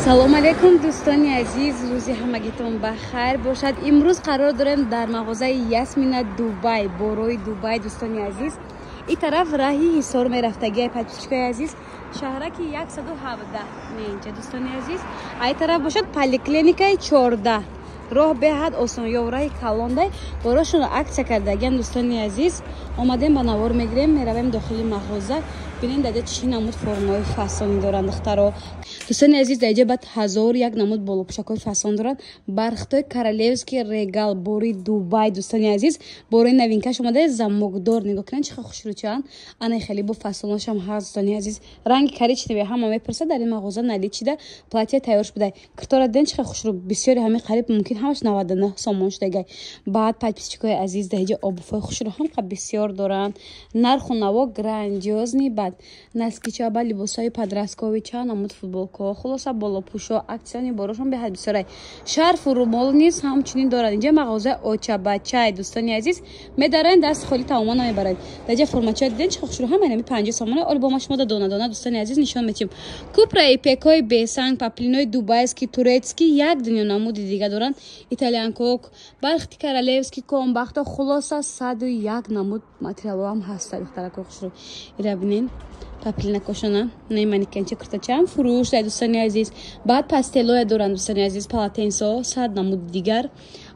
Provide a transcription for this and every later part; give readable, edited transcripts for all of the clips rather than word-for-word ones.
Салом алейкум, дӯстони азиз, рӯзи ҳамагитон ба хайр бошад. Имрӯз қарор дорем дар мағозаи Ясмина Дубай, борои Дубай, дӯстони азиз. Ин тараф раҳи Ҳисор мерафтагиай, подписчикои азиз, шаҳраки 117 не инҷа, дӯстони азиз. Ай тараф бошад поликлиникаи 14. Роҳ беҳад осон, ё раҳи калондай, борошонро аксия кардагиан, дӯстони азиз. Омадем, ба навор мегирем, меравем дохили мағоза. Бинем, даҷа чӣ намуд формаҳои фасонӣ доранд, духтаро. Дӯстони азиз, даҷа баъд ҳазору як намуд болопӯшакҳои фасон доранд. Бархтои королевский регал, бори Дубай, дӯстони азиз, борои новинкаш омада, замокдор. Нигоҳ кунед, чӣ хел хушрӯчаанд. Ана хеле бо фасоношам ҳаст, дӯстони азиз. Ранги коричневый ҳама мепурсад, дар ин мағоза наличида платья тайёр шуда. Киртора диден, чӣ хел хушрӯ, бисёри ҳамин қариб мумкин ҳамаш 99 сомон шудагай. Баъд, подписчикои азиз, даҳиҷа обувҳои хушрӯ ҳам бисёр доранд. Нарху наво грандиозный. Баъд носкича, ба либосҳои подростковый, чанд намуд футболкаҳо, хулоса, болопӯшо, акционный борошон беҳад бисёрай. Шарфу румол низ ҳамчунин дорад. Инҷа мағозаи очабачай, дӯстони азиз, медаранд, даст холӣ тамоман намебаранд. Даҷа формача диден, чӣ хушрӯ, ҳама инами 50 сомона. Оли бо ма шумо да дона дона, дӯстони азиз, нишон метиҳем. Купра, ипекҳои бесанг, поплинои дубайский, турецкий, як дунё намуди дига доранд. Итальянкок, бархти королевский, комбахто, хулоса, 101 намуд материалҳоам ҳаста, духтарако хушрӯ. Ира бинен, поплинакошона, не манекенча, куртачаам фурӯш дай, дӯстони азиз. Баъд постелоя доранд, дӯстони азиз, полотенцо, 100 намуди дигар.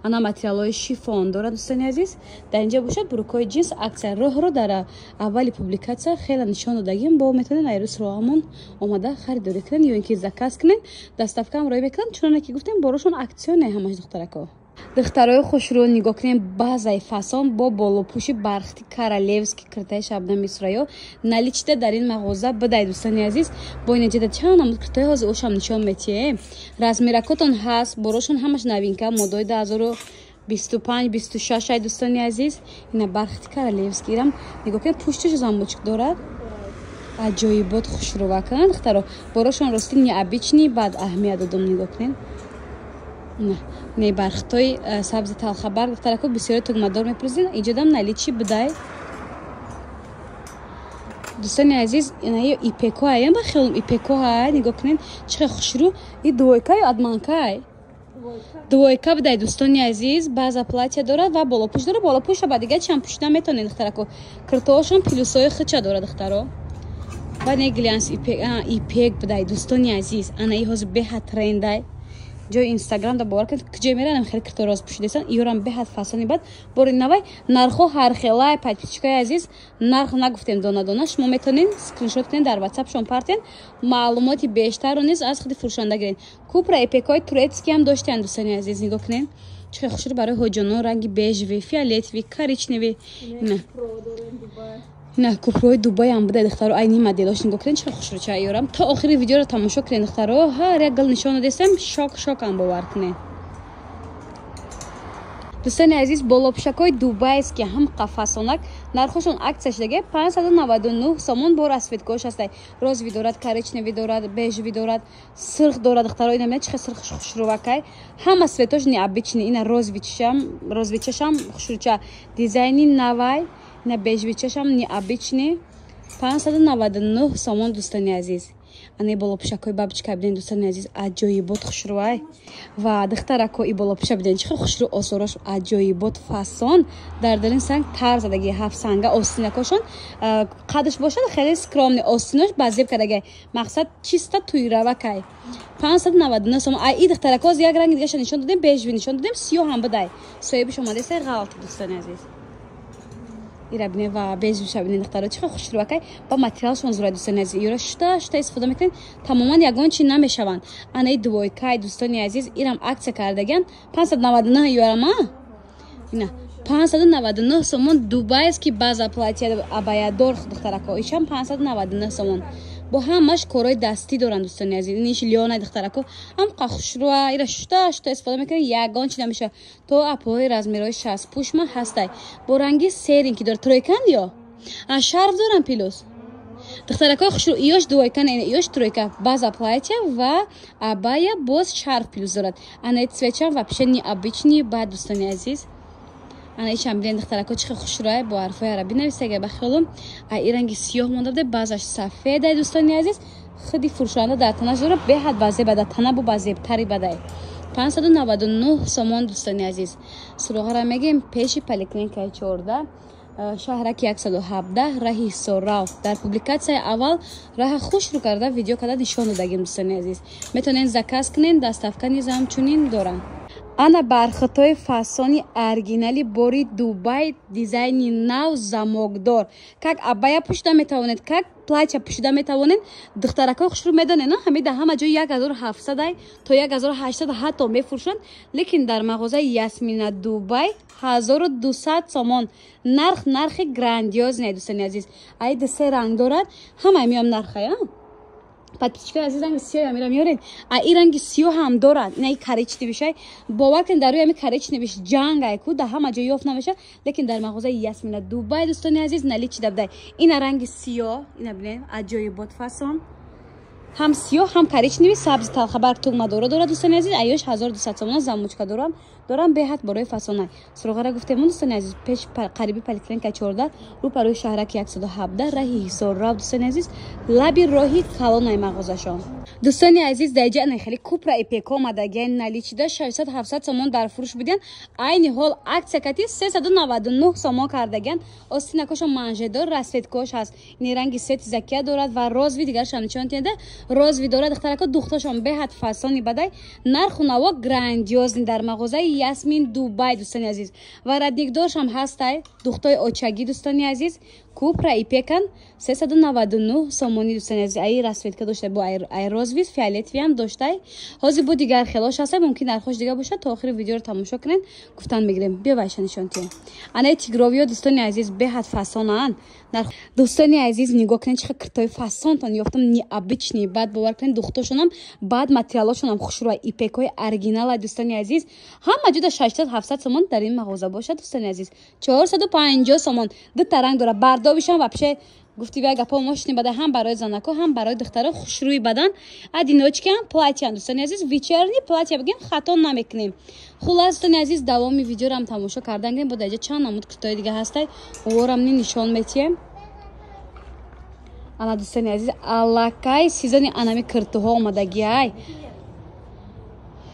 Ана материалҳои шифон доранд, дӯстони азиз. Дар инҷа бошад брюкои ҷинс аксия. Роҳро дар аввали публикатсия хеле нишон додагим, бо метавонед айрӯз роҳамон омада харидорӣ кунед ё ин ки заказ кунед, доставкаам роҳӣ мекунанд. Чуноне ки гуфтем, борошон акционный ҳамаш, духтарако. Духтарои хушрӯ, нигоҳ кунем, базаи фасон бо болопӯши бархти королевский, киртаи Шабнами Сурайё наличида дар ин мағоза бидай, дӯстони азиз. Бо инҷада чанд намуд киртаи ҳозир ошам нишон метиҳем. Размеракотон ҳаст, борошон ҳамаш новинка, модои 2025, 26 ай, дӯстони азиз. Ина бархти королевский, ирам нигоҳ кунед, пушташ замочек дорад, аҷоибот, хушрӯвакан, духтаро. Борошон рости необычный, баъд аҳамият додум, нигоҳ кунед. Не бархтои сабзи талхабарг, духтарако, бисёри тугмадор мепурсед, иҷодам наличии бидай, дӯстони азиз. Инаи ипеко аян, ба хелум ипеко ҳай, нигоҳ кунед, чӣ хел хушрӯ. И двойка ё адманкай? Двойка бидай, дӯстони азиз. Баъза платья дорад ва болопӯш дорад. Болопӯша ба дига чиам пӯшида метавонед, духтарако. Киртоошон плюсҳои хича дорад, духтаро. Ба не глянц ипек бидай, дӯстони азиз. Ана и ҳозир беҳад трендай. Ҷои Инстаграм да бовар кунед, куҷое меранам, хеле кирто роз пӯшидасан. Иёрам беҳад фасони. Бад бори навай, нархҳо ҳархелай, подписчикои азиз, нарх нагуфтем дона дона. Шумо метавонед скриншот кунед, дар ватсапшон партен, маълумоти бештарро низ аз худи фурӯшанда гиред. Купра, ипекҳои турецкиам доштаанд, дӯстони азиз. Нигоҳ кунед, чӣ хел хушрӯ, барои ҳоҷонон ранги бежевый, фиолетовый, коричневый. Ина купрои Дубайам буда, духтаро. Айни моделош нигоҳ кунед, чӣ хушрӯча ёрам. То охири видеоро тамошо кунед, духтаро, ҳар як гул нишон додестем, шок шокам, бовар кунед. Дӯстони азиз, болопӯшакҳои дубайский ҳам қафасонак, нархошон аксия шудаги, 599 сомон. Бо расцветкош ҳастай: розовый дорад, коричневый дорад, бежевый дорад, сирх дорад, духтаро. Ина мена, чихел сирхш хушрӯвакай, ҳама цветош необычный. Ина розовичашам, розовичашам хушрӯча, дизайни навай. Ина бежевичашам необычный, 599 сомон, дӯстони азиз. Ана болопӯшакҳои бабочка бинед, дӯстони азиз, аҷоибот, хушрӯай. Ва духтарако, и болопӯша бинед, чӣ хел хушрӯ, осорош аҷоибот, фасон, дар дарин санг тар задаги, ҳафт санга. Остинакошон қадаш бошад хеле скромный, остинош ба зеб кардаги, мақсад чиста туйравакай, 599 сомон. Ай и духтарако як ранги дигаша нишон додем, бежевый нишон додем, сиёҳ ҳам бидай. Соҳибиш омадеста, ғалат, дӯстони азиз. Ира бинед ва бежевиша бинед, духтаро, чӣ хел хушрӯвакай. Ба материалшон зура, дӯстони азиз, ёра шута шута истифода мекунед, тамоман ягон чи намешаванд. Анаи двойкай, дӯстони азиз, ирам аксия кардагиан, 599 ёрама. Ина 599 сомон, дубайский база платья абаядор, духтарако, ишам 599 сомон. Бо ҳамаш корҳои дастӣ доранд, дӯстони азиз. Иниш лёнай, духтарако, ҳам хушрӯа. Ира шута шута истифода мекунед, ягон чи намешавад. То апои размерҳои 60 пушма ҳастай, бо ранги серенький дорад. Тройкан ё шарф дорам плюс, духтаракои хушрӯ. Иёш двойка не, иёш тройка, база платья ва абая, боз шарф плюс дорад. Ана цветчам вообще необычный. Баъд, дӯстони азиз, ана ичам бинед, духтарако, чӣ хел хушрӯай, бо ҳарфҳои арабӣ нависага. Ба хиёлум ай и ранги сиёҳ монда буде, баъзаш сафедай, дӯстони азиз. Худи фурӯшанда дар танаш дорад, беҳад базеба, дар тана бу базебтари бадай. 599 сомон, дӯстони азиз. Суроғара мегем: пеши поликлиникаи 14, шаҳраки 117, раҳи Ҳисоррав. Дар публикатсияи аввал раҳа хушрӯ карда, видео карда нишон додагим, дӯстони азиз. Метавонед заказ кунед, доставка низ ҳамчунин доранд. Ана бархатҳои фасони оригинали бори Дубай, дизайни нав, замокдор. Как абая пӯшида метавонед, как платья пӯшида метавонед. Духтаракҳои хушрӯ медонед, ҳами дар ҳама ҷой 1700 то 1800 ҳатто мефурӯшанд, лекин дар мағозаи Ясмина Дубай 1200 сомон. Нарх, нархи грандиозный, дӯстони азиз. Ай се ранг дорад, ҳамаи миём нархая. Подписчикои азиз, ранги сиёҳ амира меоред. А и ранги сиёҳ ҳам дорад, ина и коричневый. Бовар кунед, дар рӯи ами коричневый ш ҷанг ай ку, дар ҳама ҷо ёфт намешавад, лекин дар мағозаи Ясмина Дубай, дӯстони азиз, наличии дабдай. Ина ранги сиёҳ, ина бинед, аҷоибот фасон. Ҳам сиёҳ, ҳам коричневый, сабзи талхабарг, тугмадоро дорад, дӯстони азиз. Аёш 1200 сомона, замочка дорам, беҳад борои фасонай. Суроғара гуфтем, дӯстони азиз: пеш қариби поликлиника 14, рӯ парои шаҳраки 117, раҳи Ҳисоррав, дӯстони азиз, лаби роҳи калонаи мағозашон. Дӯстони азиз, дар ҷа хеле купра ипека омадагиан, наличии да 600-700 сомон дар фурӯш будиян, айни ҳол акция кати 399 сомон кардагиан. Остинакошон манжетдор, расцветкош ҳаст. Ини ранги сети закия дорад ва розовый, дигарашам нишон диҳанда, розовый дорад. Духтарако, духташон беҳад фасони бадай, нарху наво грандиозный дар мағозаи Ясмин Дубай, дӯстони азиз. Воротникдоршам ҳастай, духтои очагӣ, дӯстони азиз. Купра ипекан 399 сомонӣ, дӯстони азиз. Аи расцветка дошта, бо ай розовый, фиолетовый ам доштай. Ҳозир бо дигар хелош ҳастай, мумкин нархош дигар бошад. То охири видеоро тамошо кунед, гуфтан мегирем. Биё, вайша нишон тиҳем. Анаи тигровый ё, дӯстони азиз, беҳад фасонаанд. Дӯстони азиз, нигоҳ кунед, чӣ киртои фасонтон ёфтам, необычный. Баъд, бовар кунед, духтошонам, баъд материалошонам хушрӯа, ипекҳои оригинала, дӯстони азиз. Ҳама ҷуда 600-700 сомон, дар ин мағоза бошад, дӯстони азиз, 450 сомон. Дута ранг дорад, бардобишам вообще гуфти вай гапо мошини бадан, ҳам барои занако, ҳам барои духтаро хушрӯи бадан. Одиночкаам, платьян, дӯстони азиз, вечерний платья бигем, хато намекунем. Хулас, дӯстони азиз, давоми видеорам тамошо кардан гирем. Бо даҷа чанд намуд киртои дига ҳастай, оворам ни нишон метиҳем. Ана, дӯстони азиз, аллакай сезони анами киртуҳо омадагиай.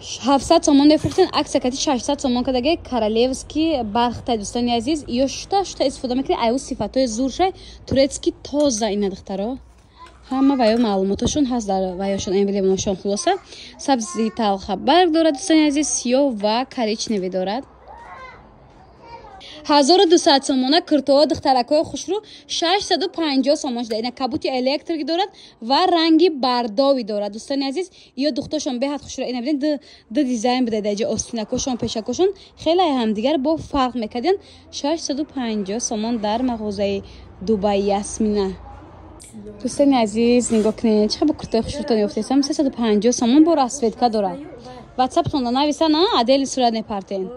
700 сомон мефурӯхтен, акция кати 600 сомон кадаги. Королевский бархтай, дӯстони азиз, ё шута шута истифода мекунед, аю сифатҳои зуршай, турецкий, тоза. Ина, духтаро, ҳама ваё маълумотошон ҳаст дар ваёшон, эмблемашон. Хулоса, сабзи талха барг дорад, дӯстони азиз, сиёҳ ва коричневый дорад. 1200 сомона киртоҳо, духтаракҳои хушрӯ, 650 сомон шуда. Ина кабути электрик дорад ва ранги бардовӣ дорад, дӯстони азиз. Ё духтошон беҳад хушрӯ. Ина бинед, ду дизайн буда даҷа, остинакошон, пешакошон хеле ҳамдигар бо фарқ мекардиян. 650 сомон дар мағозаи Дубай Ясмина. Дӯстони азиз, нигоҳ кунед, чӣ бо куртои хушрӯтон ёфтесам, 350 сомон, бо расцветка дорад. Ватсаптонда нависан, отдельный сурат мепартен.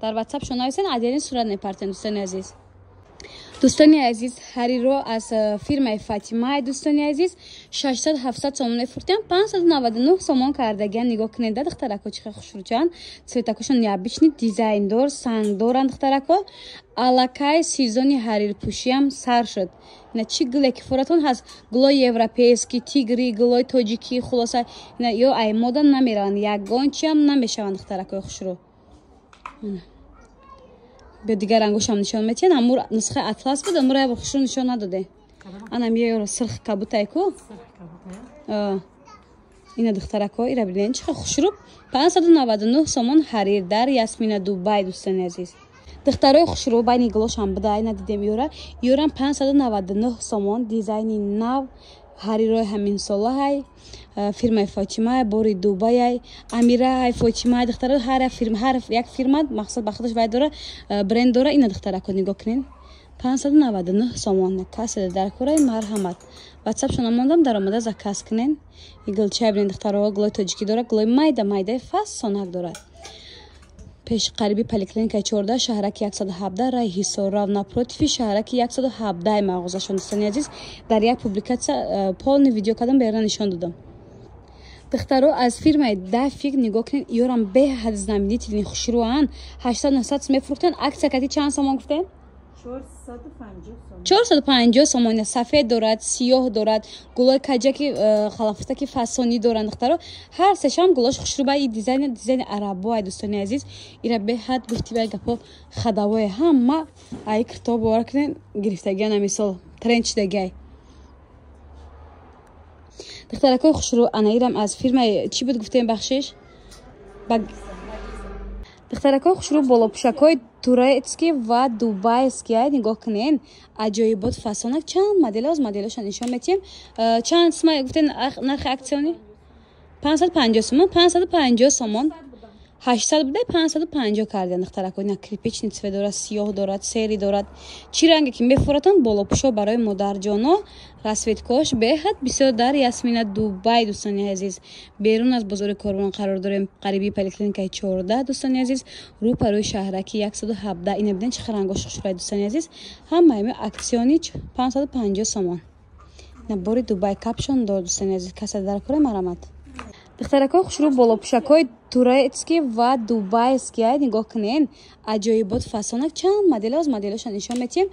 Дар ватсапшон нависен, отдельный сурат мепартен, дӯстони азиз. Дӯстони азиз, ҳариро аз фирмаи Фатимаи, дӯстони азиз, 600-700 сомон мефурӯхтем, 599 сомон кардагиан. Нигоҳ кунед, да, духтарако, чӣ хушрӯчанд, цветакошон необычный, дизайндор, сангдоранд. Духтарако, аллакай сезони ҳарирпӯшиам сар шуд. Ина чӣ гуле ки фуратон ҳаст, гулои европейский, тигри, гулои тоҷикӣ. Хулоса, ина ё ай мода намераванд, ягон чиам намешаванд, духтаракои хушрӯ. Биё, дигар рангошам нишон метиҳен. Амур нусхаи атлас буд, амур ябор хушрӯ нишон надоде. Ана миёро сирх кабутай ку. Ина, духтарако, ира бинен, чӣ хушрӯ, 599 сомон ҳарир дар Ясмина Дубай, дӯстони азиз. Духтарои хушрӯ, байни гулошам буда, ина дидем ёра, ёрам 599 сомон, дизайни нав, ҳарирои ҳаминсолаҳай, фирмаи Фотимай, бори Дубайай, Амираай, Фотимай. Духтаро, ҳар як фирма мақсад ба худаш вай дора, бренд дора. Ина, духтарако, нигоҳ кунед, 599 сомон. Касе дар кораи, марҳамат, ватсапшона мондам, даромада заказ кунед. Гулчай бинед, духтаро, гулои тоҷикӣ дора, гулои майда майдаи фасонак дорад. Пеш қариби поликлиникаи 14, шаҳраки 117, раи Ҳисоррав, напротив и шаҳраки 117 мағозашон, дӯстони азиз. Дар як публикатсия полный видео кардам, берна нишон додам. Духтаро, аз фирмаи Дафик нигоҳ кунед, ёрам беҳад знаменитый, хушрӯанд. 800-900 мефурӯхтен, акция кати чанд сомон гуфтем? 450 сомон. Сафед дорад, сиёҳ дорад, гулои каҷаки халафтаки фасонӣ доранд, духтаро. Ҳар сешам гулош хушрӯба. И дизайн, дизайни арабоай, дӯстони азиз. Ира беҳад гуфти бай гапо хадавое ҳама ай кирто, бовар кунед, гирифтагиан амисол тренд шидагиай. Духтаракои хушрӯ, анаирам аз фирмаи чӣ буд гуфтем, бахшиш? Духтаракои хушрӯ, болопӯшакҳои турецкий ва дубайский ай нигоҳ кунен, аҷоибот фасонак. Чанд модел, оз моделоша нишон метиҳем. Чанд сума гуфтен нархи акциони? 550 сомон, 550 сомон. 800 буда, 550 кардем, духтарако. Ина кирпичный цвет дорад, сиёҳ дорад, серый дорад, чӣ ранге ки мефуратон. Болопӯшо барои модарҷоно, расцветкош беҳад бисёр дар Ясмина Дубай, дӯстони азиз. Берун аз бозори Корвон қарор дорем, қариби поликлиникаи 14, дӯстони азиз, рӯ па рӯи шаҳраки 117. Ина бинед, чӣ рангош хушрӯяд, дӯстони азиз. Ҳамаи акциони 550 сомон. Бори Дубай капшон дор, дӯстони азиз, каса дар кора марамат. Духтаракои хушрӯ, болопӯшакҳои турецкий ва дубайский ай нигоҳ кунен, аҷоибот фасонак. Чанд модел, оз моделоша нишон метиҳем.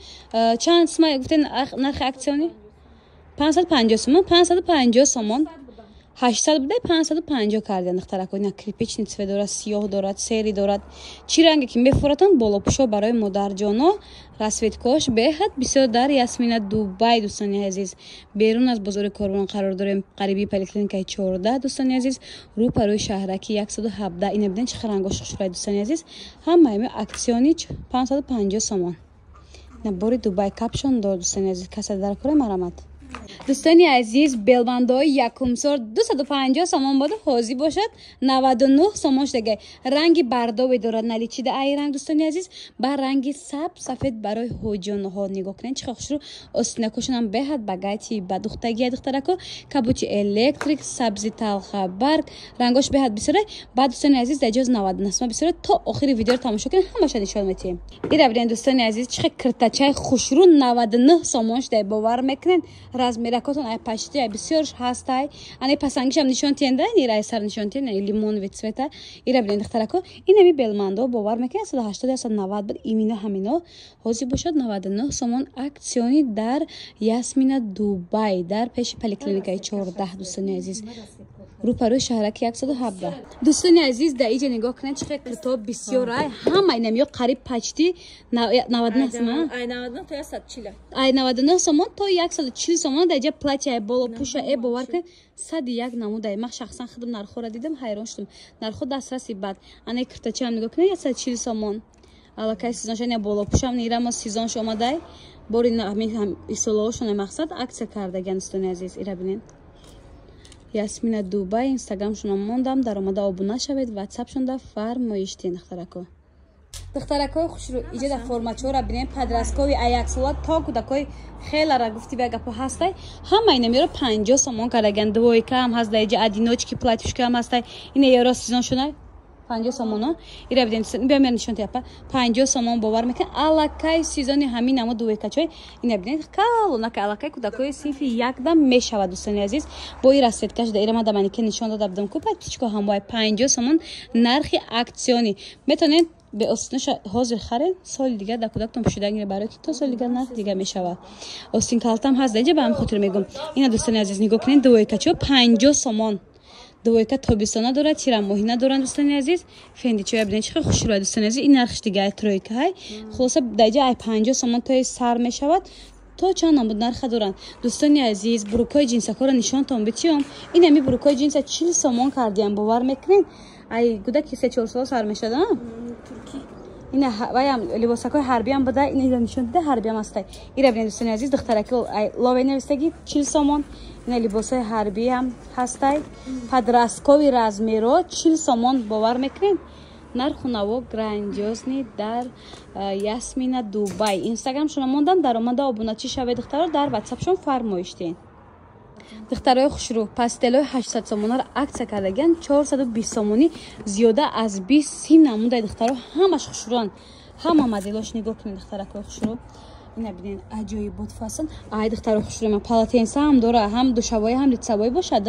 Чанд сума гуфтен нархи акциони? 550 сомон, 550 сомон. 800 буда, 550 кардем, духтарако. Ина кирпичный цвет дорад, сиёҳ дорад, серый дорад, чӣ ранге ки мефуратон. Болопӯшо барои модарҷоно, расцветкош беҳад бисёр дар Ясмина Дубай, дӯстони азиз. Берун аз бозори Корвон қарор дорем, қариби поликлиникаи 14, дӯстони азиз, рӯ па рӯи шаҳраки 117. Ина бинед, чӣ рангош хушрӯяд, дӯстони азиз. Ҳамаи акциони 550 сомон. Бори Дубай капшон дор, дӯстони азиз, каса дар кора марамат. Дӯстони азиз, белбандҳои якумсор 250 сомон бода, ҳозир бошад 99 сомон шудагай. Ранги бардове дорад, наличида ай ранг, дӯстони азиз, ба ранги сабз, сафед барои ҳоҷонаҳо. Нигоҳ кунед, чӣ хушрӯ. Остинакошонам беҳад багати ба духтагия, духтарако. Кабути электрик, сабзи талхабарг, рангош беҳад бисёре. Баъд, дӯстони азиз, дар ҷоз 99 сомон бисёре. То охири видеоро тамошо кунед, ҳамаша нишон метиҳем. Ира бинед, дӯстони азиз, чӣ киртачаи хушрӯ 99 сомон шудай, бовар мекунед? Размеракотон ай пашти ай бисёр ҳастай. Ани пасангишам нишон тиенда, ира сар нишон тиен, лимоновый цвета. Ира бинед, духтарако, инами белмандо, бовар мекунед, 180, 190 буд, имино ҳамино ҳозир бошад 99 сомон акциони дар Ясмина Дубай, дар пеши поликлиникаи 14, дӯстони азиз, рӯпарӯи шаҳраки 117. Дӯстони азиз, дар иҷа нигоҳ кунед, чӣ хел киртоб бисёр ай. Ҳама инамиё қариб почти 99 сомон, ай 99 сомон то 140 сомон. Дар иҷа платья, ай болопӯша, бовар кунед, 101 намудай. Ман шахсан худам нархҳоро дидам, ҳайрон шудам. Нархҳо дастраси бад. Ана киртачаам нигоҳ кунед, 140 сомон, аллакай сезонша. Ина болопӯшам ирамо сезонш омадай, бори исолоошон мақсад аксия кардагиан, дӯстони азиз. Ира бинед, Ясмина Дубай, инстаграмшонам мондам, даромада обуна шавед, ватсапшонда фармоиш тиен, духтарако. Духтаракои хушрӯ, иҷа формачора бинем, подростковый ай яксола то кӯдакои хелара гуфти ба гапо ҳастай. Ҳама инамиро 50 сомон кардагиан. Двойкаам ҳаст дар иҷа, одиночки платьюшкаам ҳастай. Ина еро сезон шуна 50 сомоно. Ира бидем, биё мер нишон тияпа. 50 сомон, бовар мекунед, аллакай сезони ҳамин намо двойкачой. Ина бинед, калонака, аллакай кӯдакои синфи якдам мешавад, дӯстони азиз. Бо и расцветкаш да ира ма да манекен нишон дода будам ку, птичко ҳамвай 50 сомон нархи акциони. Метавонед бе остинаша ҳозир харед, соли дигар дар кӯдактон пӯшида гиред, барои ки то соли дигар нарх дигар мешавад. Остин калтам ҳаст даиҷа, ба ҳамин хотир мегӯм. Ина, дӯстони азиз, нигоҳ кунед, двойкачо 50 сомон. Двойка тобистона дорад, тирамоҳина доранд, дӯстони азиз. Фендичоя бинед, чӣ хел хушрӯя, дӯстони азиз. Ин нархш дига тройка ҳай. Хулоса, даиҷа ай 50 сомон тои сар мешавад, то чанд намуд нарха доранд, дӯстони азиз. Брюкои ҷинсакҳоро нишонтон битиём. Ин ами брюкои ҷинса 40 сомон кардиям, бовар мекунед? Ай гудаки 3-4 сола сар мешавад. Ина ваям либосакҳои ҳарбиам буда, ина нишон дида, ҳарбиам ҳастай. Ира бинед, дӯстони азиз, духтараки лове навистагӣ, 40 сомон. Ина либосҳои ҳарбиам ҳастай, подростковый размеро 40 сомон, бовар мекунед? Нарху наво грандиозный дар Ясмина Дубай. Инстаграмшона мондам, даромада обуначӣ шавед, духтаро, дар ватсапшон фармоиш диҳед. Духтарои хушрӯ, пастелои 800 сомонаро аксия кардагиан 420 сомонӣ. Зиёда аз 20-30 намудаи, духтаро, ҳамаш хушрӯанд, ҳама моделош нигоҳ кунед, духтаракои хушрӯ. Ина бинен, аҷоибот фасон. Ай, духтаро, хушрӯма полотенца ҳам дора, ҳам душавоӣ, ҳам лицевой бошад.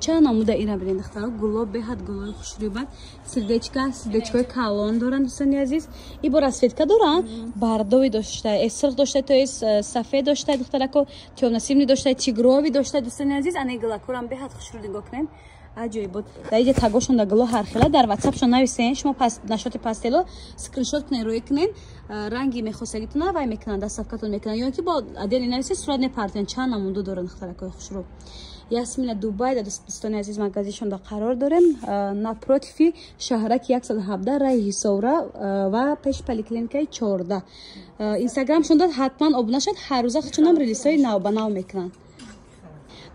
Чанд намуда, ина бинен, духтаро, гуло беҳад гулои хушрӯбад. Сердечко, сердечкои калон доранд, дӯстони азиз. И бо расцветка доранд, бордовый дошта, сурх дошта, то есть сафед дошта, духтарако, тёмно-синий дошта, тигровый дошта, дӯстони азиз. Ана гулакурам беҳад хушрӯ, нигоҳ кунед, аҷоибот. Дар иҷа тагошон да гуло ҳархела. Дар ватсапшон нависен шумо, нашоти пастело скриншот кунен, рӯй кунен, ранги мехостагитона вай мекунанд, доставкатон мекунанд, ё ки бо отдельно нависен, сурат мепартен. Чанд намунду доранд, духтаракои хушрӯ. Ясмина Дубай да, дӯстони азиз, магазиншон да қарор дорем, напротиви шаҳраки 117, раи Ҳисовра ва пеши поликлиникаи 14. Инстаграмшон дад, ҳатман обуна шад, ҳаррӯза хучунам релисҳои навбанав мекунанд.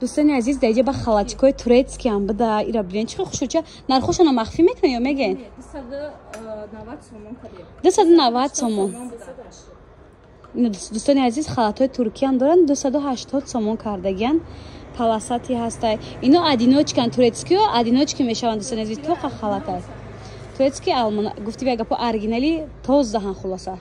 Дӯстони азиз, дар иҷа ба халатикҳои турецкий ҳам буда. Ира бинен, чӣ хушрӯча. Нархошона махфӣ мекунед ё мегӯед? 290 сомон. Дӯстони азиз, халатҳои туркиям доранд, 280 сомон кардагиян. Полосатый ҳастай. Ино одиночкан, турецкиё одиночки мешаванд, дӯстони азиз. Тоқа халат аст турецкий, алман гуфти, гапо оригинали тоздаҳан. Хулоса.